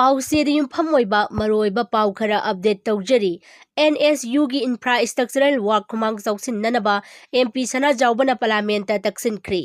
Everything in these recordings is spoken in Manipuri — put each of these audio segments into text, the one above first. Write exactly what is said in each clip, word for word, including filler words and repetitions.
ꯄꯥꯎꯆꯦꯗ ꯌꯨꯝꯐꯝ ꯑꯣꯏꯕ ꯃꯔꯨꯑꯣꯏꯕ ꯄꯥꯎ ꯈꯔ update ꯇꯧꯖꯔꯤ꯫ NSUꯒꯤ infrastructural work ꯈꯨꯃꯥꯡ ꯆꯥꯎꯁꯤꯟꯅꯅꯕ MP ꯁꯅꯥꯖꯥꯎꯕꯅ Parliamentꯇ ꯇꯛꯁꯤꯟꯈ꯭ꯔꯤ꯫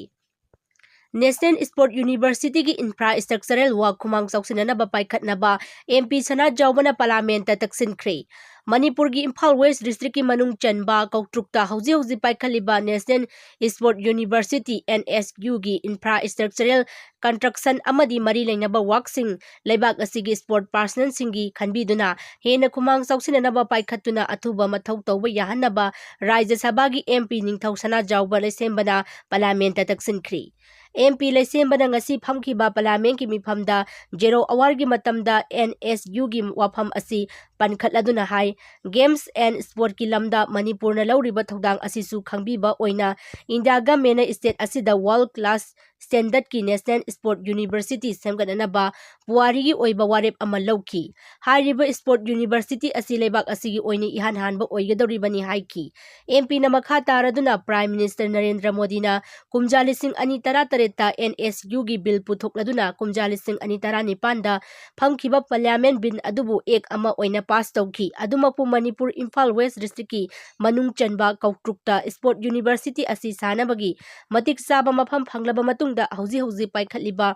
National Sport Universityꯒꯤ infrastructural work ꯈꯨꯃꯥꯡ ꯆꯥꯎꯁꯤꯟꯅꯅꯕ ꯄꯥꯏꯈꯠꯅꯕ MP ꯁꯅꯥꯖꯥꯎꯕꯅ Parliamentꯇ ꯇꯛꯁꯤꯟꯈ꯭ꯔꯦ꯫ ꯃꯅꯤꯄꯨꯔꯒꯤ ꯏꯝꯐꯥꯜ West Districtꯀꯤ ꯃꯅꯨꯡ ꯆꯟꯕ ꯀꯧꯇ꯭ꯔꯨꯛꯇ ꯍꯧꯖꯤꯛ ꯍꯧꯖꯤꯛ ꯄꯥꯏꯈꯠꯂꯤꯕ National Sport University, NSUꯒꯤ infrastructural construction ꯑꯃꯗꯤ ꯃꯔꯤ ꯂꯩꯅꯕ workꯁꯤꯡ ꯂꯩꯕꯥꯛ ꯑꯁꯤꯒꯤ sport personꯁꯤꯡꯒꯤ ꯈꯟꯕꯤꯗꯨꯅ ꯍꯦꯟꯅ ꯈꯨꯃꯥꯡ ꯆꯥꯎꯁꯤꯟꯅꯅꯕ ꯄꯥꯏꯈꯠꯇꯨꯅ ꯑꯊꯨꯕ ꯃꯊꯧ ꯇꯧꯕ ꯌꯥꯍꯟꯅꯕ ꯔꯥꯖ꯭ꯌ ꯁꯚꯥꯒꯤ MP ꯅꯤꯡꯊꯧ ꯁꯅꯥꯖꯥꯎꯕ ꯂꯩꯁꯦꯝꯕꯅ Parliamentꯇ ꯇꯛꯁꯤꯟꯈ꯭ꯔꯤ꯫ MP ꯂꯩꯁꯦꯝꯕꯅ ꯉꯁꯤ ꯐꯝꯈꯤꯕ Parliamentꯀꯤ ꯃꯤꯐꯝꯗ Zero Hourꯒꯤ ꯃꯇꯝꯗ NSUꯒꯤ ꯋꯥꯐꯝ ꯑꯁꯤ ꯄꯟꯈꯠꯂꯗꯨꯅ ꯍꯥꯏ, Games and Sportꯀꯤ ꯂꯝꯗ ꯃꯅꯤꯄꯨꯔꯅ ꯂꯧꯔꯤꯕ ꯊꯧꯗꯥꯡ ꯑꯁꯤꯁꯨ ꯈꯪꯕꯤꯕ ꯑꯣꯏꯅ India Governmentꯅ state ꯑꯁꯤꯗ world class standardꯀꯤ National Sport University ꯁꯦꯝꯒꯠꯅꯅꯕ ꯄꯨꯋꯥꯔꯤꯒꯤ ꯑꯣꯏꯕ ꯋꯥꯔꯦꯞ ꯑꯃ ꯂꯧꯈꯤ꯫ ꯍꯥꯏꯔꯤꯕ sport university ꯑꯁꯤ ꯂꯩꯕꯥꯛ ꯑꯁꯤꯒꯤ ꯑꯣꯏꯅ ꯏꯍꯥꯟ ꯍꯥꯟꯕ ꯑꯣꯏꯒꯗꯧꯔꯤꯕꯅꯤ ꯍꯥꯏꯈꯤ꯫ MPꯅ ꯃꯈꯥ ꯇꯥꯔꯗꯨꯅ Prime Minister ꯅꯔꯦꯟꯗ꯭ꯔ ꯃꯣꯗꯤꯅ ꯀꯨꯝꯖꯥ ꯂꯤꯁꯤꯡ ꯑꯅꯤ ꯇꯔꯥꯇꯔꯦꯠꯇ NSUꯒꯤ bill ꯄꯨꯊꯣꯛꯂꯗꯨꯅ ꯀꯨꯝꯖꯥ ꯂꯤꯁꯤꯡ ꯑꯅꯤ ꯇꯔꯥꯅꯤꯄꯥꯟꯗ ꯐꯝꯈꯤꯕ Parliament bill ꯑꯗꯨꯕꯨ act ꯑꯃ ꯑꯣꯏꯅ pass ꯇꯧꯈꯤ꯫ ꯑꯗꯨꯃꯛꯄꯨ ꯃꯅꯤꯄꯨꯔ ꯏꯝꯐꯥꯜ West Districtꯀꯤ ꯃꯅꯨꯡ ꯆꯟꯕ ꯀꯧꯇ꯭ꯔꯨꯛꯇ sport university ꯑꯁꯤ ꯁꯥꯅꯕꯒꯤ ꯃꯇꯤꯛ ꯆꯥꯕ ꯃꯐꯝ ꯐꯪꯂꯕ ꯃꯇꯨꯡꯗ ꯍꯧꯖꯤꯛ ꯍꯧꯖꯤꯛ ꯄꯥꯏꯈꯠꯂꯤꯕ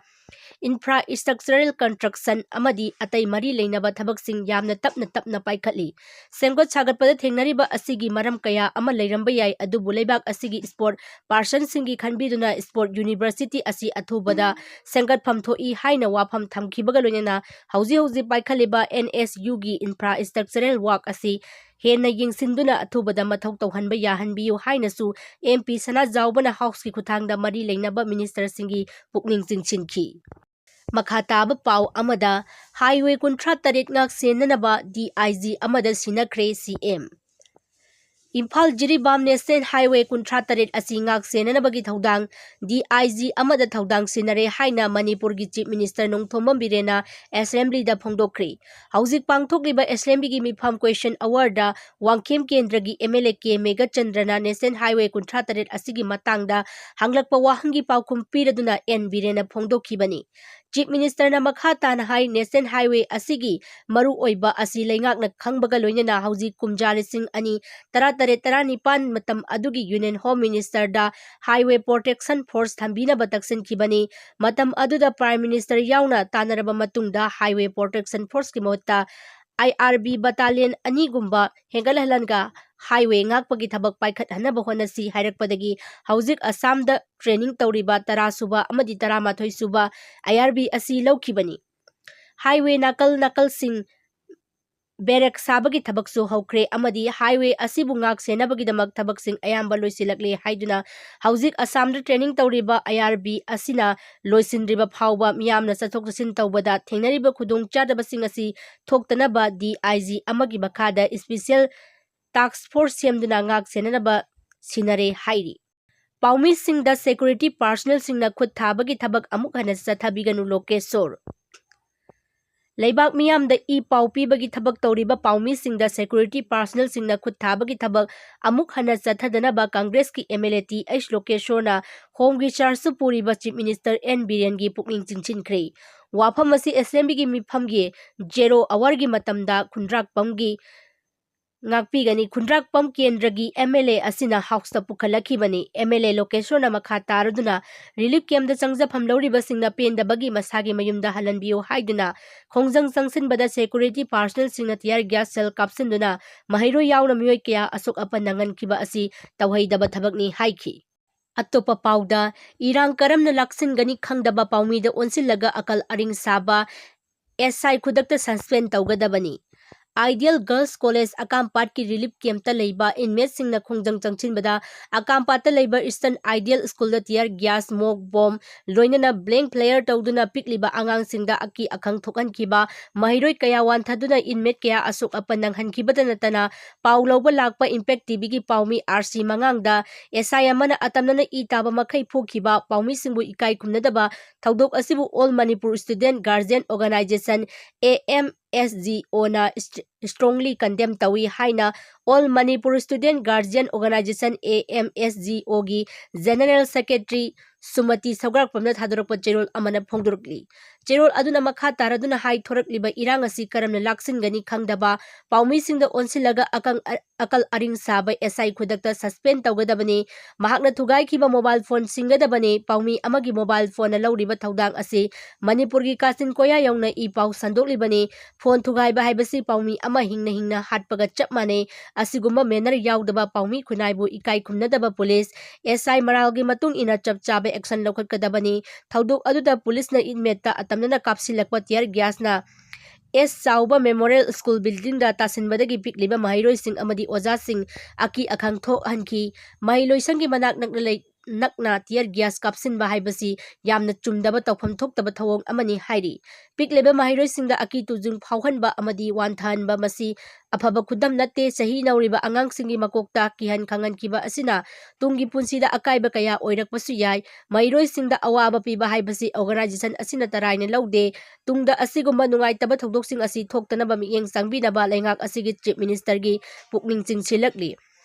infrastructural construction ꯑꯃꯗꯤ ꯑꯇꯩ ꯃꯔꯤ ꯂꯩꯅꯕ ꯊꯕꯛꯁꯤꯡ ꯌꯥꯝꯅ ꯇꯞꯅ ꯇꯞꯅ ꯄꯥꯏꯈꯠꯂꯤ꯫ ꯁꯦꯝꯒꯠ ꯁꯥꯒꯠꯄꯗ ꯊꯦꯡꯅꯔꯤꯕ ꯑꯁꯤꯒꯤ ꯃꯔꯝ ꯀꯌꯥ ꯑꯃ ꯂꯩꯔꯝꯕ ꯌꯥꯏ, ꯑꯗꯨꯕꯨ ꯂꯩꯕꯥꯛ ꯑꯁꯤꯒꯤ sport personꯁꯤꯡꯒꯤ ꯈꯟꯕꯤꯗꯨꯅ sport university ꯑꯁꯤ ꯑꯊꯨꯕꯗ ꯁꯦꯝꯒꯠꯐꯝ ꯊꯣꯛꯏ ꯍꯥꯏꯅ ꯋꯥꯐꯝ ꯊꯝꯈꯤꯕꯒ ꯂꯣꯏꯅꯅ ꯍꯧꯖꯤꯛ ꯍꯧꯖꯤꯛ ꯄꯥꯏꯈꯠꯂꯤꯕ NSUꯒꯤ infrastructural work ꯑꯁꯤ ꯍꯦꯟꯅ ꯌꯦꯡꯁꯤꯟꯗꯨꯅ ꯑꯊꯨꯕꯗ ꯃꯊꯧ ꯇꯧꯍꯟꯕ ꯌꯥꯍꯟꯕꯤꯌꯨ ꯍꯥꯏꯅꯁꯨ MP ꯁꯅꯥꯖꯥꯎꯕꯅ Houseꯀꯤ ꯈꯨꯠꯊꯥꯡꯗ ꯃꯔꯤ ꯂꯩꯅꯕ ministerꯁꯤꯡꯒꯤ ꯄꯨꯛꯅꯤꯡ ꯆꯤꯡꯁꯤꯟꯈꯤ꯫ ꯃꯈꯥ ꯇꯥꯕ ꯄꯥꯎ ꯑꯃꯗ, highway ꯀꯨꯟꯊ꯭ꯔꯥ ꯇꯔꯦꯠ ꯉꯥꯛ ꯁꯦꯟꯅꯅꯕ DIG ꯑꯃꯗ ꯁꯤꯟꯅꯈ꯭ꯔꯦ CM꯫ Imphal Jiribam National Highway ꯀꯨꯟꯊ꯭ꯔꯥ ꯇꯔꯦꯠ ꯑꯁꯤ ꯉꯥꯛ ꯁꯦꯟꯅꯅꯕꯒꯤ ꯊꯧꯗꯥꯡ DIG ꯑꯃꯗ ꯊꯧꯗꯥꯡ ꯁꯤꯟꯅꯔꯦ ꯍꯥꯏꯅ ꯃꯅꯤꯄꯨꯔꯒꯤ Chief Minister ꯅꯣꯡꯊꯣꯝꯕꯝ ꯕꯤꯔꯦꯟꯅ Assemblyꯗ ꯐꯣꯡꯗꯣꯛꯈ꯭ꯔꯦ꯫ ꯍꯧꯖꯤꯛ ꯄꯥꯡꯊꯣꯛꯂꯤꯕ Assemblyꯒꯤ ꯃꯤꯐꯝ question hourꯗ ꯋꯥꯡꯈꯦꯝ ꯀꯦꯟꯗ꯭ꯔꯒꯤ MLA ꯀꯦ ꯃꯦꯘꯆꯟꯗ꯭ꯔꯅ National Highway ꯀꯨꯟꯊ꯭ꯔꯥ ꯇꯔꯦꯠ ꯑꯁꯤꯒꯤ ꯃꯇꯥꯡꯗ ꯍꯪꯂꯛꯄ ꯋꯥꯍꯪꯒꯤ ꯄꯥꯎꯈꯨꯝ ꯄꯤꯔꯗꯨꯅ ꯑꯦꯟ ꯕꯤꯔꯦꯟꯅ ꯐꯣꯡꯗꯣꯛꯈꯤꯕꯅꯤ꯫ Chief Minister ꯅ ꯃꯈꯥ ꯇꯥꯅ ꯍꯥꯏ, National Highway ꯑꯁꯤꯒꯤ ꯃꯔꯨ ꯑꯣꯏꯕ ꯑꯁꯤ ꯂꯩꯉꯥꯛꯅ ꯈꯪꯕꯒ ꯂꯣꯏꯅꯅ ꯍꯧꯖꯤꯛ ꯀꯨꯝꯖꯥ ꯂꯤꯁꯤꯡ ꯑꯅꯤ ꯇꯔꯥ ꯇꯔꯦꯠ ꯇꯔꯥ ꯅꯤꯄꯥꯟ ꯃꯇꯝ ꯑꯗꯨꯒꯤ Union Home Minister ꯗ Highway Protection Force ꯊꯝꯕꯤꯅꯕ ꯇꯛꯁꯤꯟꯈꯤꯕꯅꯤ꯫ ꯃꯇꯝ ꯑꯗꯨꯗ Prime Minister ꯌꯥꯎꯅ ꯇꯥꯟꯅꯔꯕ ꯃꯇꯨꯡꯗ Highway Protection Force ꯀꯤ ꯃꯍꯨꯠꯇ I R B battalion ꯑꯅꯤꯒꯨꯝꯕ ꯍꯦꯟꯒꯠꯍꯜꯂꯒ highway ꯉꯥꯛꯄꯒꯤ ꯊꯕꯛ ꯄꯥꯏꯈꯠꯍꯟꯅꯕ ꯍꯣꯠꯅꯁꯤ ꯍꯥꯏꯔꯛꯄꯗꯒꯤ ꯍꯧꯖꯤꯛ ꯑꯁꯥꯝꯗ training ꯇꯧꯔꯤꯕ ꯇꯔꯥ ꯁꯨꯕ ꯑꯃꯗꯤ ꯇꯔꯥꯃꯥꯊꯣꯏ ꯁꯨꯕ I R B ꯑꯁꯤ ꯂꯧꯈꯤꯕꯅꯤ꯫ Highway ꯅꯥꯀꯜ ꯅꯥꯀꯜꯁꯤꯡ barrack ꯁꯥꯕꯒꯤ ꯊꯕꯛꯁꯨ ꯍꯧꯈ꯭ꯔꯦ ꯑꯃꯗꯤ highway ꯑꯁꯤꯕꯨ ꯉꯥꯛ ꯁꯦꯟꯅꯕꯒꯤꯗꯃꯛ ꯊꯕꯛꯁꯤꯡ ꯑꯌꯥꯝꯕ ꯂꯣꯏꯁꯤꯜꯂꯛꯂꯦ ꯍꯥꯏꯗꯨꯅ ꯍꯧꯖꯤꯛ ꯑꯁꯥꯝꯗ training ꯇꯧꯔꯤꯕ I R B ꯑꯁꯤꯅ ꯂꯣꯏꯁꯤꯟꯗ꯭ꯔꯤꯕ ꯐꯥꯎꯕ ꯃꯤꯌꯥꯝꯅ ꯆꯠꯊꯣꯛ ꯆꯠꯁꯤꯟ ꯇꯧꯕꯗ ꯊꯦꯡꯅꯔꯤꯕ ꯈꯨꯗꯣꯡꯆꯥꯗꯕꯁꯤꯡ ꯑꯁꯤ ꯊꯣꯛꯇꯅꯕ D I G ꯑꯃꯒꯤ ꯃꯈꯥꯗ special task force ꯁꯦꯝꯗꯨꯅ ꯉꯥꯛ ꯁꯦꯟꯅꯅꯕ ꯁꯤꯟꯅꯔꯦ ꯍꯥꯏꯔꯤ꯫ ꯄꯥꯎꯃꯤꯁꯤꯡꯗ security personnel ꯁꯤꯡꯅ ꯈꯨꯠ ꯊꯥꯕꯒꯤ ꯊꯕꯛ ꯑꯃꯨꯛ ꯍꯟꯅ ꯆꯠꯊꯕꯤꯒꯅꯨ, ꯂꯣꯀꯦꯁꯣꯔ꯫ ꯂꯩꯕꯥꯛ ꯃꯤꯌꯥꯝꯗ ꯏ ꯄꯥꯎ ꯄꯤꯕꯒꯤ ꯊꯕꯛ ꯇꯧꯔꯤꯕ ꯄꯥꯎꯃꯤꯁꯤꯡꯗ security personnel ꯁꯤꯡꯅ ꯈꯨꯠ ꯊꯥꯕꯒꯤ ꯊꯕꯛ ꯑꯃꯨꯛ ꯍꯟꯅ ꯆꯠꯊꯗꯅꯕ Congress ꯀꯤ M L A T H ꯂꯣꯀꯦꯁꯣꯔꯅ ꯍꯣꯝꯒꯤ charge ꯁꯨ ꯄꯨꯔꯤꯕ Chief Minister N ꯕꯤꯔꯦꯟꯒꯤ ꯄꯨꯛꯅꯤꯡ ꯆꯤꯡꯁꯤꯟꯈ꯭ꯔꯦ꯫ ꯋꯥꯐꯝ ꯑꯁꯤ assembly ꯒꯤ ꯃꯤꯐꯝꯒꯤ zero hour ꯒꯤ ꯃꯇꯝꯗ ꯈꯨꯟꯗ꯭ꯔꯥꯛꯄꯝꯒꯤ ꯉꯥꯛꯄꯤꯒꯅꯤ꯫ ꯈꯨꯟꯗ꯭ꯔꯥꯛꯄꯝ ꯀꯦꯟꯗ꯭ꯔꯒꯤ M L A ꯑꯁꯤꯅ House ꯇ ꯄꯨꯈꯠꯂꯛꯈꯤꯕꯅꯤ꯫ M L A ꯂꯣꯀꯦꯁꯣꯔꯅ ꯃꯈꯥ ꯇꯥꯔꯗꯨꯅ relief camp ꯇ ꯆꯪꯖꯐꯝ ꯂꯧꯔꯤꯕꯁꯤꯡꯅ ꯄꯦꯟꯗꯕꯒꯤ ꯃꯁꯥꯒꯤ ꯃꯌꯨꯝꯗ ꯍꯜꯍꯟꯕꯤꯌꯨ ꯍꯥꯏꯗꯨꯅ ꯈꯣꯡꯖꯪ ꯆꯪꯁꯤꯟꯕꯗ security personnel ꯁꯤꯡꯅ tear gas shell ꯀꯥꯞꯁꯤꯟꯗꯨꯅ ꯃꯍꯩꯔꯣꯏ ꯌꯥꯎꯅ ꯃꯤꯑꯣꯏ ꯀꯌꯥ ꯑꯁꯣꯛ ꯑꯄꯟ ꯅꯪꯍꯟꯈꯤꯕ ꯑꯁꯤ ꯇꯧꯍꯩꯗꯕ ꯊꯕꯛꯅꯤ ꯍꯥꯏꯈꯤ꯫ ꯑꯇꯣꯞꯄ ꯄꯥꯎꯗ, ꯏꯔꯥꯡ ꯀꯔꯝꯅ ꯂꯥꯛꯁꯤꯟꯒꯅꯤ ꯈꯪꯗꯕ ꯄꯥꯎꯃꯤꯗ ꯑꯣꯟꯁꯤꯜꯂꯒ ꯑꯀꯜ ꯑꯔꯤꯡ ꯁꯥꯕ, S I ꯈꯨꯗꯛꯇ suspend ꯇꯧꯒꯗꯕꯅꯤ꯫ Ideal Girls College ꯑꯀꯥꯝꯄꯥꯠꯀꯤ relief camp ꯇ ꯂꯩꯕ inmate ꯁꯤꯡꯅ ꯈꯣꯡꯖꯪ ꯆꯪꯁꯤꯟꯕꯗ ꯑꯀꯥꯝꯄꯥꯠꯇ ꯂꯩꯕ Eastern Ideal School ꯗ tear gas, smoke bomb ꯂꯣꯏꯅꯅ blank fire ꯇꯧꯗꯨꯅ ꯄꯤꯛꯂꯤꯕ ꯑꯉꯥꯡꯁꯤꯡꯗ ꯑꯀꯤ ꯑꯈꯪ ꯊꯣꯛꯍꯟꯈꯤꯕ, ꯃꯍꯩꯔꯣꯏ ꯀꯌꯥ ꯋꯥꯟꯊꯗꯨꯅ inmate ꯀꯌꯥ ꯑꯁꯣꯛ ꯑꯄꯟ ꯅꯪꯍꯟꯈꯤꯕꯇ ꯅꯠꯇꯅ ꯄꯥꯎ ꯂꯧꯕ ꯂꯥꯛꯄ Impact T V ꯒꯤ ꯄꯥꯎꯃꯤ R C ꯃꯉꯥꯡꯗ S I ꯑꯃꯅ ꯑꯇꯝꯅꯅ ꯏ ꯇꯥꯕ ꯃꯈꯩ ꯐꯨꯈꯤꯕ ꯄꯥꯎꯃꯤꯁꯤꯡꯕꯨ ꯏꯀꯥꯏ ꯈꯨꯝꯅꯗꯕ ꯊꯧꯗꯣꯛ ꯑꯁꯤꯕꯨ All Manipur Student Guardian Organization, A M S G O ꯅ ꯏꯁ-, strongly condemn ꯇꯧꯏ ꯍꯥꯏꯅ All Manipur Student Guardian Organization, A M S G O ꯒꯤ General Secretary ꯁꯨꯃꯇꯤ ꯁꯧꯒ꯭ꯔꯥꯛꯄꯝꯅ ꯊꯥꯗꯣꯔꯛꯄ ꯆꯦꯔꯣꯜ ꯑꯃꯅ ꯐꯣꯡꯗꯣꯔꯛꯂꯤ꯫ ꯆꯦꯔꯣꯜ ꯑꯗꯨꯅ ꯃꯈꯥ ꯇꯥꯔꯗꯨꯅ ꯍꯥꯏ, ꯊꯣꯔꯛꯂꯤꯕ ꯏꯔꯥꯡ ꯑꯁꯤ ꯀꯔꯝꯅ ꯂꯥꯛꯁꯤꯟꯒꯅꯤ ꯈꯪꯗꯕ ꯄꯥꯎꯃꯤꯁꯤꯡꯗ ꯑꯣꯟꯁꯤꯜꯂꯒ ꯑꯀꯪ-, ꯑ-, ꯑꯀꯜ ꯑꯔꯤꯡ ꯁꯥꯕ S I ꯈꯨꯗꯛꯇ suspend ꯇꯧꯒꯗꯕꯅꯤ꯫ ꯃꯍꯥꯛꯅ ꯊꯨꯒꯥꯏꯈꯤꯕ mobile phone ꯁꯤꯟꯒꯗꯕꯅꯤ꯫ ꯄꯥꯎꯃꯤ ꯑꯃꯒꯤ mobile phoneꯅ ꯂꯧꯔꯤꯕ ꯊꯧꯗꯥꯡ ꯑꯁꯤ ꯃꯅꯤꯄꯨꯔꯒꯤ ꯀꯥꯆꯤꯟ ꯀꯣꯌꯥ ꯌꯧꯅ ꯏ ꯄꯥꯎ ꯁꯟꯗꯣꯛꯂꯤꯕꯅꯤ꯫ Phone ꯊꯨꯒꯥꯏꯕ ꯍꯥꯏꯕꯁꯤ ꯄꯥꯎꯃꯤ ꯑꯃ ꯍꯤꯡꯅ ꯍꯤꯡꯅ ꯍꯥꯠꯄꯒ ꯆꯞ ꯃꯥꯟꯅꯩ꯫ ꯑꯁꯤꯒꯨꯝꯕ manner ꯌꯥꯎꯗꯕ ꯄꯥꯎꯃꯤ ꯈꯨꯟꯅꯥꯏꯕꯨ ꯏꯀꯥꯏ ꯈꯨꯝꯅꯗꯕ police, S I ꯃꯔꯥꯜꯒꯤ ꯃꯇꯨꯡ ꯏꯟꯅ ꯆꯞ ꯆꯥꯕ action ꯂꯧꯈꯠꯀꯗꯕꯅꯤ꯫ ꯊꯧꯗꯣꯛ ꯑꯗꯨꯗ policeꯅ inmateꯇ ꯑꯇꯝꯅꯅ ꯀꯥꯞꯁꯤꯜꯂꯛꯄ tear gasꯅ S ꯆꯥꯎꯕ Memorial School buildingꯗ ꯇꯥꯁꯤꯟꯕꯗꯒꯤ ꯄꯤꯛꯂꯤꯕ ꯃꯍꯩꯔꯣꯏꯁꯤꯡ ꯑꯃꯗꯤ ꯑꯣꯖꯥꯁꯤꯡ ꯑꯀꯤ ꯑꯈꯪ ꯊꯣꯛꯍꯟꯈꯤ꯫ ꯃꯍꯩꯂꯣꯏꯁꯪꯒꯤ ꯃꯅꯥꯛ ꯅꯛꯅ ꯂꯩ-, ꯅꯛꯅ tear gas ꯀꯥꯞꯁꯤꯟꯕ ꯍꯥꯏꯕꯁꯤ ꯌꯥꯝꯅ ꯆꯨꯝꯗꯕ, ꯇꯧꯐꯝ ꯊꯣꯛꯇꯕ ꯊꯧꯑꯣꯡ ꯑꯃꯅꯤ ꯍꯥꯏꯔꯤ꯫ ꯄꯤꯛꯂꯤꯕ ꯃꯍꯩꯔꯣꯏꯁꯤꯡꯗ ꯑꯀꯤ ꯇꯨꯖꯨꯡ ꯐꯥꯎꯍꯟꯕ ꯑꯃꯗꯤ ꯋꯥꯟꯊꯍꯟꯕ ꯃꯁꯤ ꯑꯐꯕ ꯈꯨꯗꯝ ꯅꯠꯇꯦ꯫ ꯆꯍꯤ ꯅꯧꯔꯤꯕ ꯑꯉꯥꯡꯁꯤꯡꯒꯤ ꯃꯀꯣꯛꯇ ꯀꯤꯍꯟ ꯈꯪꯍꯟꯈꯤꯕ ꯑꯁꯤꯅ ꯇꯨꯡꯒꯤ ꯄꯨꯟꯁꯤꯗ ꯑꯀꯥꯏꯕ ꯀꯌꯥ ꯑꯣꯏꯔꯛꯄꯁꯨ ꯌꯥꯏ꯫ ꯃꯍꯩꯔꯣꯏꯁꯤꯡꯗ ꯑꯋꯥꯕ ꯄꯤꯕ ꯍꯥꯏꯕꯁꯤ organization ꯑꯁꯤꯅ ꯇꯔꯥꯏꯅ ꯂꯧꯗꯦ꯫ ꯇꯨꯡꯗ ꯑꯁꯤꯒꯨꯝꯕ ꯅꯨꯡꯉꯥꯏꯇꯕ ꯊꯧꯗꯣꯛꯁꯤꯡ ꯑꯁꯤ ꯊꯣꯛꯇꯅꯕ ꯃꯤꯠꯌꯦꯡ ꯆꯪꯕꯤꯅꯕ ꯂꯩꯉꯥꯛ ꯑꯁꯤꯒꯤ Chief Ministerꯒꯤ ꯄꯨꯛꯅꯤꯡ ꯆꯤꯡꯁꯤꯜꯂꯛꯂꯤ꯫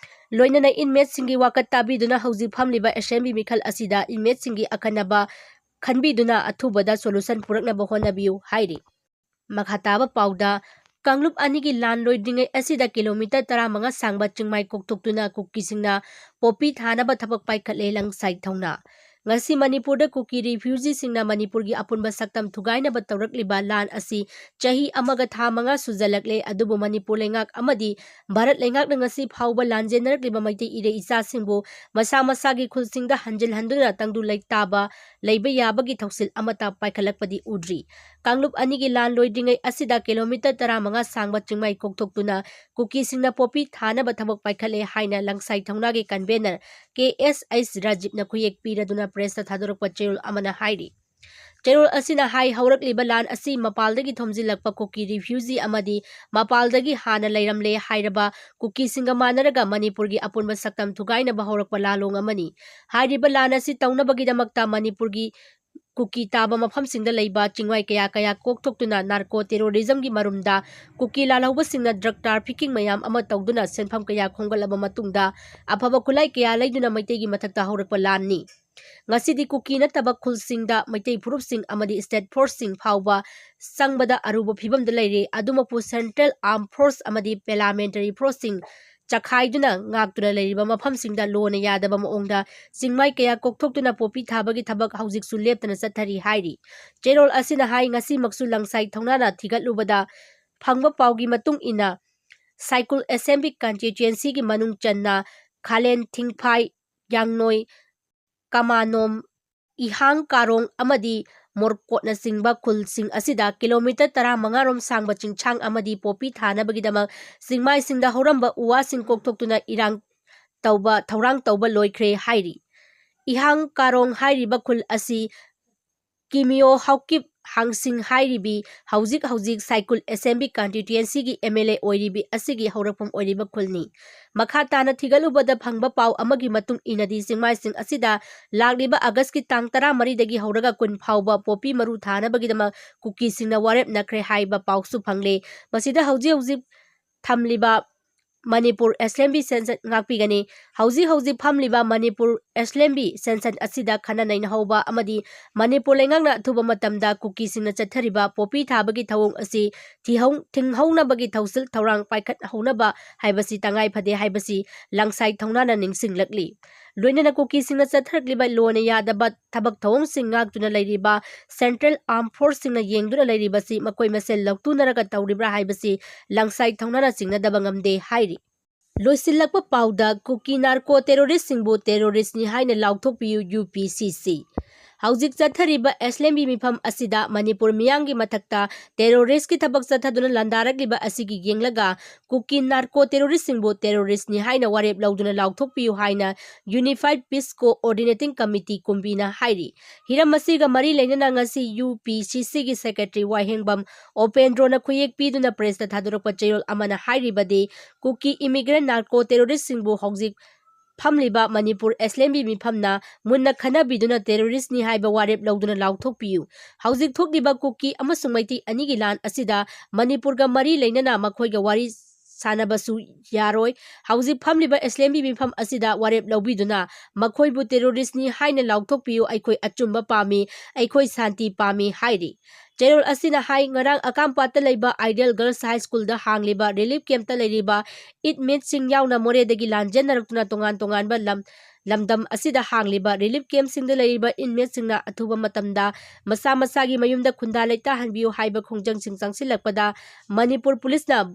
ꯂꯣꯏꯅꯅ inmateꯁꯤꯡꯒꯤ ꯋꯥꯀꯠ ꯇꯥꯕꯤꯗꯨꯅ ꯍꯧꯖꯤꯛ ꯐꯝꯂꯤꯕ assembly ꯃꯤꯈꯜ ꯑꯁꯤꯗ inmateꯁꯤꯡꯒꯤ ꯑꯈꯟꯅꯕ ꯈꯟꯕꯤꯗꯨꯅ ꯑꯊꯨꯕꯗ solution ꯄꯨꯔꯛꯅꯕ ꯍꯣꯠꯅꯕꯤꯌꯨ ꯍꯥꯏꯔꯤ꯫ ꯃꯈꯥ ꯇꯥꯕ ꯄꯥꯎꯗ, ꯀꯥꯡꯂꯨꯞ ꯑꯅꯤꯒꯤ ꯂꯥꯟ ꯂꯣꯏꯗ꯭ꯔꯤꯉꯩ ꯑꯁꯤꯗ kilometre ꯇꯔꯥꯃꯉꯥ ꯁꯥꯡꯕ ꯆꯤꯡꯃꯥꯏ ꯀꯣꯛꯊꯣꯛꯇꯨꯅ ꯀꯨꯀꯤꯁꯤꯡꯅ poppy ꯊꯥꯅꯕ ꯊꯕꯛ ꯄꯥꯏꯈꯠꯂꯦ ꯂꯪꯁꯥꯏ ꯊꯧꯅꯥ꯫ ꯉꯁꯤ ꯃꯅꯤꯄꯨꯔꯗ ꯀꯨꯀꯤ refugeeꯁꯤꯡꯅ ꯃꯅꯤꯄꯨꯔꯒꯤ ꯑꯄꯨꯟꯕ ꯁꯛꯇꯝ ꯊꯨꯒꯥꯏꯅꯕ ꯇꯧꯔꯛꯂꯤꯕ ꯂꯥꯟ ꯑꯁꯤ ꯆꯍꯤ ꯑꯃꯒ ꯊꯥ ꯃꯉꯥ ꯁꯨꯖꯜꯂꯛꯂꯦ꯫ ꯑꯗꯨꯕꯨ ꯃꯅꯤꯄꯨꯔ ꯂꯩꯉꯥꯛ ꯑꯃꯗꯤ ꯚꯥꯔꯠ ꯂꯩꯉꯥꯛꯅ ꯉꯁꯤ ꯐꯥꯎꯕ ꯂꯥꯟꯖꯦꯟꯅꯔꯛꯂꯤꯕ ꯃꯩꯇꯩ ꯏꯔꯩ ꯏꯆꯥꯁꯤꯡꯕꯨ ꯃꯁꯥ ꯃꯁꯥꯒꯤ ꯈꯨꯜꯁꯤꯡꯗ ꯍꯟꯖꯤꯜ ꯍꯟꯗꯨꯅ ꯇꯪꯗꯨ ꯂꯩꯇꯥꯕ ꯂꯩꯕ ꯌꯥꯕꯒꯤ ꯊꯧꯁꯤꯜ ꯑꯃꯠꯇ ꯄꯥꯏꯈꯠꯂꯛꯄꯗꯤ ꯎꯗ꯭ꯔꯤ꯫ ꯀꯥꯡꯂꯨꯞ ꯑꯅꯤꯒꯤ ꯂꯥꯟ ꯂꯣꯏꯗ꯭ꯔꯤꯉꯩ ꯑꯁꯤꯗ kilometre ꯇꯔꯥꯃꯉꯥ ꯁꯥꯡꯕ ꯆꯤꯡꯃꯥꯏ ꯀꯣꯛꯊꯣꯛꯇꯨꯅ ꯀꯨꯀꯤꯁꯤꯡꯅ poppy ꯊꯥꯅꯕ ꯊꯕꯛ ꯄꯥꯏꯈꯠꯂꯦ ꯍꯥꯏꯅ ꯂꯪꯁꯥꯏ ꯊꯧꯅꯥꯒꯤ convener ꯀꯦ ꯑꯦꯁ ꯑꯩꯆ ꯔꯥꯖꯤꯕꯅ ꯈꯨꯌꯦꯛ ꯄꯤꯔꯗꯨꯅ pressꯇ ꯊꯥꯗꯣꯔꯛꯄ ꯆꯦꯔꯣꯜ ꯑꯃꯅ ꯍꯥꯏꯔꯤ꯫ ꯆꯦꯔꯣꯜ ꯑꯁꯤꯅ ꯍꯥꯏ, ꯍꯧꯔꯛꯂꯤꯕ ꯂꯥꯟ ꯑꯁꯤ ꯃꯄꯥꯜꯗꯒꯤ ꯊꯣꯝꯖꯤꯜꯂꯛꯄ ꯀꯨꯀꯤ refugee ꯑꯃꯗꯤ ꯃꯄꯥꯜꯗꯒꯤ ꯍꯥꯟꯅ ꯂꯩꯔꯝꯂꯦ ꯍꯥꯏꯔꯕ ꯀꯨꯀꯤꯁꯤꯡꯒ ꯃꯥꯟꯅꯔꯒ ꯃꯅꯤꯄꯨꯔꯒꯤ ꯑꯄꯨꯟꯕ ꯁꯛꯇꯝ ꯊꯨꯒꯥꯏꯅꯕ ꯍꯧꯔꯛꯄ ꯂꯥꯂꯣꯡ ꯑꯃꯅꯤ꯫ ꯍꯥꯏꯔꯤꯕ ꯂꯥꯟ ꯑꯁꯤ ꯇꯧꯅꯕꯒꯤꯗꯃꯛꯇ ꯃꯅꯤꯄꯨꯔꯒꯤ ꯀꯨꯀꯤ ꯇꯥꯕ ꯃꯐꯝꯁꯤꯡꯗ ꯂꯩꯕ ꯆꯤꯡꯃꯥꯏ ꯀꯌꯥ ꯀꯌꯥ ꯀꯣꯛꯊꯣꯛꯇꯨꯅ narco terrorism ꯒꯤ ꯃꯔꯨꯝꯗ ꯀꯨꯀꯤ ꯂꯥꯜꯍꯧꯕꯁꯤꯡꯅ drug trafficking ꯃꯌꯥꯝ ꯑꯃ ꯇꯧꯗꯨꯅ ꯁꯦꯟꯐꯝ ꯀꯌꯥ ꯈꯣꯝꯒꯠꯂꯕ ꯃꯇꯨꯡꯗ ꯑꯐꯕ ꯈꯨꯠꯂꯥꯏ ꯀꯌꯥ ꯂꯩꯗꯨꯅ ꯃꯩꯇꯩꯒꯤ ꯃꯊꯛꯇ ꯍꯧꯔꯛꯄ ꯂꯥꯟꯅꯤ꯫ ꯉꯁꯤꯗꯤ ꯀꯨꯀꯤ ꯅꯠꯇꯕ ꯈꯨꯜꯁꯤꯡꯗ ꯃꯩꯇꯩ ꯐꯨꯔꯨꯞꯁꯤꯡ ꯑꯃꯗꯤ state force ꯁꯤꯡ ꯐꯥꯎꯕ ꯆꯪꯕꯗ ꯑꯔꯨꯕ ꯐꯤꯕꯝꯗ ꯂꯩꯔꯦ꯫ ꯑꯗꯨꯃꯛꯄꯨ central armed force ꯑꯃꯗꯤ paramilitary force ꯁꯤꯡ ꯆꯈꯥꯏꯗꯨꯅ ꯉꯥꯛꯇꯨꯅ ꯂꯩꯔꯤꯕ ꯃꯐꯝꯁꯤꯡꯗ ꯂꯣꯅ ꯌꯥꯗꯕ ꯃꯑꯣꯡꯗ ꯆꯤꯡꯃꯥꯏ ꯀꯌꯥ ꯀꯣꯛꯊꯣꯛꯇꯨꯅ ꯄꯣꯄꯤ ꯊꯥꯕꯒꯤ ꯊꯕꯛ ꯍꯧꯖꯤꯛꯁꯨ ꯂꯦꯞꯇꯅ ꯆꯠꯊꯔꯤ ꯍꯥꯏꯔꯤ꯫ ꯆꯦꯔꯣꯜ ꯑꯁꯤꯅ ꯍꯥꯏ, ꯉꯁꯤꯃꯛꯁꯨ ꯂꯪꯁꯥꯏ ꯊꯧꯅꯥꯅ ꯊꯤꯒꯠꯂꯨꯕꯗ ꯐꯪꯕ ꯄꯥꯎꯒꯤ ꯃꯇꯨꯡ ꯏꯟꯅ ꯁꯥꯏꯀꯨꯜ assembly constituency ꯒꯤ ꯃꯅꯨꯡ ꯆꯟꯅ ꯈꯥꯂꯦꯟ, ꯊꯤꯡꯐꯥꯏ, ꯌꯥꯡꯅꯣꯏ, ꯀꯃꯥꯅꯣꯝ, ꯏꯍꯥꯡ ꯀꯥꯔꯣꯡ ꯑꯃꯗꯤ ꯃꯣꯔꯀꯣꯠꯅꯆꯤꯡꯕ ꯈꯨꯜꯁꯤꯡ ꯑꯁꯤꯗ kilometre ꯇꯔꯥꯃꯉꯥ ꯔꯣꯝ ꯁꯥꯡꯕ ꯆꯤꯡꯁꯥꯡ ꯑꯃꯗꯤ ꯄꯣꯄꯤ ꯊꯥꯅꯕꯒꯤꯗꯃꯛ ꯆꯤꯡꯃꯥꯏꯁꯤꯡꯗ ꯍꯧꯔꯝꯕ ꯎ ꯋꯥꯁꯤꯡ ꯀꯣꯛꯊꯣꯛꯇꯨꯅ ꯏꯔꯥꯡ ꯇꯧꯕ, ꯊꯧꯔꯥꯡ ꯇꯧꯕ ꯂꯣꯏꯈ꯭ꯔꯦ ꯍꯥꯏꯔꯤ꯫ ꯏꯍꯥꯡ ꯀꯥꯔꯣꯡ ꯍꯥꯏꯔꯤꯕ ꯈꯨꯜ ꯑꯁꯤ ꯀꯤꯃꯤꯌꯣ ꯍꯥꯎꯀꯤꯞ ꯍꯥꯡꯁꯤꯡ ꯍꯥꯏꯔꯤꯕꯤ ꯍꯧꯖꯤꯛ ꯍꯧꯖꯤꯛ ꯁꯥꯏꯀꯨꯜ assembly constituency ꯒꯤ M L A ꯑꯣꯏꯔꯤꯕꯤ ꯑꯁꯤꯒꯤ ꯍꯧꯔꯛꯐꯝ ꯑꯣꯏꯔꯤꯕ ꯈꯨꯜꯅꯤ꯫ ꯃꯈꯥ ꯇꯥꯅ ꯊꯤꯒꯠꯂꯨꯕꯗ ꯐꯪꯕ ꯄꯥꯎ ꯑꯃꯒꯤ ꯃꯇꯨꯡ ꯏꯟꯅꯗꯤ ꯆꯤꯡꯃꯥꯏꯁꯤꯡ ꯑꯁꯤꯗ ꯂꯥꯛꯂꯤꯕ August ꯀꯤ ꯇꯥꯡ ꯇꯔꯥꯃꯔꯤꯗꯒꯤ ꯍꯧꯔꯒ ꯀꯨꯟ ꯐꯥꯎꯕ ꯄꯣꯄꯤ ꯃꯔꯨ ꯊꯥꯅꯕꯒꯤꯗꯃꯛ ꯀꯨꯀꯤꯁꯤꯡꯅ ꯋꯥꯔꯦꯞꯅꯈ꯭ꯔꯦ ꯍꯥꯏꯕ ꯄꯥꯎꯁꯨ ꯐꯪꯂꯦ꯫ ꯃꯁꯤꯗ ꯍꯧꯖꯤꯛ ꯍꯧꯖꯤꯛ ꯊꯝꯂꯤꯕ ꯃꯅꯤꯄꯨꯔ assembly session ꯉꯥꯛꯄꯤꯒꯅꯤ꯫ ꯍꯧꯖꯤꯛ ꯍꯧꯖꯤꯛ ꯐꯝꯂꯤꯕ ꯃꯅꯤꯄꯨꯔ assembly session ꯑꯁꯤꯗ ꯈꯟꯅ ꯅꯩꯅꯍꯧꯕ ꯑꯃꯗꯤ ꯃꯅꯤꯄꯨꯔ ꯂꯩꯉꯥꯛꯅ ꯑꯊꯨꯕ ꯃꯇꯝꯗ ꯀꯨꯀꯤꯁꯤꯡꯅ ꯆꯠꯊꯔꯤꯕ ꯄꯣꯄꯤ ꯊꯥꯕꯒꯤ ꯊꯧꯑꯣꯡ ꯑꯁꯤ ꯊꯤꯍꯧ-, ꯊꯤꯡꯍꯧꯅꯕꯒꯤ ꯊꯧꯁꯤꯜ ꯊꯧꯔꯥꯡ ꯄꯥꯏꯈꯠꯍꯧꯅꯕ ꯍꯥꯏꯕꯁꯤ ꯇꯉꯥꯏ ꯐꯗꯦ ꯍꯥꯏꯕꯁꯤ ꯂꯪꯁꯥꯏ ꯊꯧꯅꯥꯅ ꯅꯤꯡꯁꯤꯡꯂꯛꯂꯤ꯫ ꯂꯣꯏꯅꯅ ꯀꯨꯀꯤꯁꯤꯡꯅ ꯆꯠꯊꯔꯛꯂꯤꯕ ꯂꯣꯅ ꯌꯥꯗꯕ ꯊꯕꯛ ꯊꯧꯑꯣꯡꯁꯤꯡ ꯉꯥꯛꯇꯨꯅ ꯂꯩꯔꯤꯕ central armed force ꯁꯤꯡꯅ ꯌꯦꯡꯗꯨꯅ ꯂꯩꯔꯤꯕꯁꯤ ꯃꯈꯣꯏ ꯃꯁꯦꯜ ꯂꯧꯇꯨꯅꯔꯒ ꯇꯧꯔꯤꯕ꯭ꯔꯥ ꯍꯥꯏꯕꯁꯤ ꯂꯪꯁꯥꯏ ꯊꯧꯅꯥꯅ ꯆꯤꯡꯅꯗꯕ ꯉꯝꯗꯦ ꯍꯥꯏꯔꯤ꯫ ꯂꯣꯏꯁꯤꯜꯂꯛꯄ ꯄꯥꯎꯗ, ꯀꯨꯀꯤ narco terrorist ꯁꯤꯡꯕꯨ terrorist ꯅꯤ ꯍꯥꯏꯅ ꯂꯥꯎꯊꯣꯛꯄꯤꯌꯨ, U P C C꯫ ꯍꯧꯖꯤꯛ ꯆꯠꯊꯔꯤꯕ assembly ꯃꯤꯐꯝ ꯑꯁꯤꯗ ꯃꯅꯤꯄꯨꯔ ꯃꯤꯌꯥꯝꯒꯤ ꯃꯊꯛꯇ terrorist ꯀꯤ ꯊꯕꯛ ꯆꯠꯊꯗꯨꯅ ꯂꯥꯟꯗꯥꯔꯛꯂꯤꯕ ꯑꯁꯤꯒꯤ ꯌꯦꯡꯂꯒ ꯀꯨꯀꯤ narco terrorist ꯁꯤꯡꯕꯨ terrorist ꯅꯤ ꯍꯥꯏꯅ ꯋꯥꯔꯦꯞ ꯂꯧꯗꯨꯅ ꯂꯥꯎꯊꯣꯛꯄꯤꯌꯨ ꯍꯥꯏꯅ Unified Peace Coordinating Committee, ꯀꯨꯝꯕꯤꯅ ꯍꯥꯏꯔꯤ꯫ ꯍꯤꯔꯝ ꯑꯁꯤꯒ ꯃꯔꯤ ꯂꯩꯅꯅ ꯉꯁꯤ U P C C ꯒꯤ secretary ꯋꯥꯍꯦꯡꯕꯝ ꯎꯄꯦꯟꯗ꯭ꯔꯣꯅ ꯈꯨꯌꯦꯛ ꯄꯤꯗꯨꯅ press ꯇ ꯊꯥꯗꯣꯔꯛꯄ ꯆꯦꯔꯣꯜ ꯑꯃꯅ ꯍꯥꯏꯔꯤꯕꯗꯤ, ꯀꯨꯀꯤ immigrant narco terrorist ꯁꯤꯡꯕꯨ ꯍꯧꯖꯤꯛ ꯐꯝꯂꯤꯕ ꯃꯅꯤꯄꯨꯔ ꯑꯦꯁꯂꯦꯝꯕꯤ ꯃꯤꯐꯝꯅ ꯃꯨꯟꯅ ꯈꯟꯅꯕꯤꯗꯨꯅ terroristꯅꯤ ꯍꯥꯏꯕ ꯋꯥꯔꯦꯞ ꯂꯧꯗꯨꯅ ꯂꯥꯎꯊꯣꯛꯄꯤꯌꯨ꯫ ꯍꯧꯖꯤꯛ ꯊꯣꯛꯂꯤꯕ ꯀꯨꯀꯤ ꯑꯃꯁꯨꯡ ꯃꯩꯇꯩ ꯑꯅꯤꯒꯤ ꯂꯥꯟ ꯑꯁꯤꯗ ꯃꯅꯤꯄꯨꯔꯒ ꯃꯔꯤ ꯂꯩꯅꯅ ꯃꯈꯣꯏꯒ ꯋꯥꯔꯤ ꯁꯥꯟꯅꯕꯁꯨ ꯌꯥꯔꯣꯏ꯫ ꯍꯧꯖꯤꯛ ꯐꯝꯂꯤꯕ ꯑꯦꯁꯂꯦꯝꯕꯤ ꯃꯤꯐꯝ ꯑꯁꯤꯗ ꯋꯥꯔꯦꯞ ꯂꯧꯕꯤꯗꯨꯅ ꯃꯈꯣꯏꯕꯨ terroristꯅꯤ ꯍꯥꯏꯅ ꯂꯥꯎꯊꯣꯛꯄꯤꯌꯨ꯫ ꯑꯩꯈꯣꯏ ꯑꯆꯨꯝꯕ ꯄꯥꯝꯃꯤ, ꯑꯩꯈꯣꯏ ꯁꯥꯟꯇꯤ ꯄꯥꯝꯃꯤ ꯍꯥꯏꯔꯤ꯫ ꯆꯦꯔꯣꯜ ꯑꯁꯤꯅ ꯍꯥꯏ, ꯉꯔꯥꯡ ꯑꯀꯥꯝꯄꯥꯠꯇ ꯂꯩꯕ Ideal Girls High Schoolꯗ ꯍꯥꯡꯂꯤꯕ relief campꯇ ꯂꯩꯔꯤꯕ inmateꯁꯤꯡ ꯌꯥꯎꯅ ꯃꯣꯔꯦꯗꯒꯤ ꯂꯥꯟꯖꯦꯟꯅꯔꯛꯇꯨꯅ ꯇꯣꯉꯥꯟ ꯇꯣꯉꯥꯟꯕ ꯂꯝ, ꯂꯝꯗꯝ ꯑꯁꯤꯗ ꯍꯥꯡꯂꯤꯕ relief campꯁꯤꯡꯗ ꯂꯩꯔꯤꯕ inmateꯁꯤꯡꯅ ꯑꯊꯨꯕ ꯃꯇꯝꯗ ꯃꯁꯥ ꯃꯁꯥꯒꯤ ꯃꯌꯨꯝꯗ ꯈꯨꯟꯗꯥ ꯂꯩꯇꯥꯍꯟꯕꯤꯌꯨ ꯍꯥꯏꯕ ꯈꯣꯡꯖꯪꯁꯤꯡ ꯆꯪꯁꯤꯜꯂꯛꯄꯗ ꯃꯅꯤꯄꯨꯔ ꯄꯨꯂꯤꯁꯅ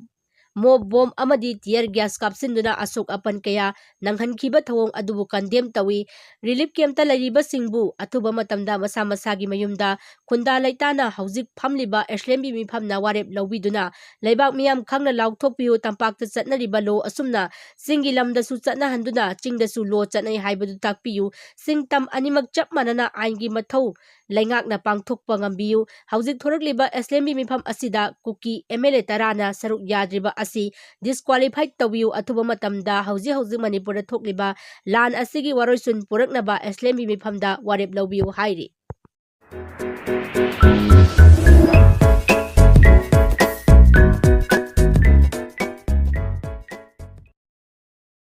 mob bomb ꯑꯃꯗꯤ tear gas ꯀꯥꯞꯁꯤꯟꯗꯨꯅ ꯑꯁꯣꯛ ꯑꯄꯟ ꯀꯌꯥ ꯅꯪꯍꯟꯈꯤꯕ ꯊꯧꯑꯣꯡ ꯑꯗꯨꯕꯨ condemn ꯇꯧꯏ꯫ Relief campꯇ ꯂꯩꯔꯤꯕꯁꯤꯡꯕꯨ ꯑꯊꯨꯕ ꯃꯇꯝꯗ ꯃꯁꯥ ꯃꯁꯥꯒꯤ ꯃꯌꯨꯝꯗ ꯈꯨꯟꯗꯥ ꯂꯩꯇꯥꯅ ꯍꯧꯖꯤꯛ ꯐꯝꯂꯤꯕ ꯑꯦꯁꯂꯦꯝꯕꯤ ꯃꯤꯐꯝꯅ ꯋꯥꯔꯦꯞ ꯂꯧꯕꯤꯗꯨꯅ ꯂꯩꯕꯥꯛ ꯃꯤꯌꯥꯝ ꯈꯪꯅ ꯂꯥꯎꯊꯣꯛꯄꯤꯌꯨ꯫ ꯇꯝꯄꯥꯛꯇ ꯆꯠꯅꯔꯤꯕ law ꯑꯁꯨꯝꯅ ꯆꯤꯡꯒꯤ ꯂꯝꯗꯁꯨ ꯆꯠꯅꯍꯟꯗꯨꯅ ꯆꯤꯡꯗꯁꯨ law ꯆꯠꯅꯩ ꯍꯥꯏꯕꯗꯨ ꯇꯥꯛꯄꯤꯌꯨ꯫ ꯆꯤꯡ ꯇꯝ ꯑꯅꯤꯃꯛ ꯆꯞ ꯃꯥꯟꯅꯅ ꯑꯥꯏꯟꯒꯤ ꯃꯊꯧ ꯂꯩꯉꯥꯛꯅ ꯄꯥꯡꯊꯣꯛꯄ ꯉꯝꯕꯤꯌꯨ꯫ ꯍꯧꯖꯤꯛ ꯊꯣꯔꯛꯂꯤꯕ ꯑꯦꯁꯂꯦꯝꯕꯤ ꯃꯤꯐꯝ ꯑꯁꯤꯗ ꯀꯨꯀꯤ MLA ꯇꯔꯥꯅ ꯁꯔꯨꯛ ꯌꯥꯗ꯭ꯔꯤꯕ ꯑꯁꯤ disqualify ꯇꯧꯕꯤꯌꯨ꯫ ꯑꯊꯨꯕ ꯃꯇꯝꯗ ꯍꯧꯖꯤꯛ ꯍꯧꯖꯤꯛ ꯃꯅꯤꯄꯨꯔꯗ ꯊꯣꯛꯂꯤꯕ ꯂꯥꯟ ꯑꯁꯤꯒꯤ ꯋꯥꯔꯣꯏꯁꯤꯟ ꯄꯨꯔꯛꯅꯕ ꯑꯦꯁꯂꯦꯝꯕꯤ ꯃꯤꯐꯝꯗ ꯋꯥꯔꯦꯞ ꯂꯧꯕꯤꯌꯨ ꯍꯥꯏꯔꯤ꯫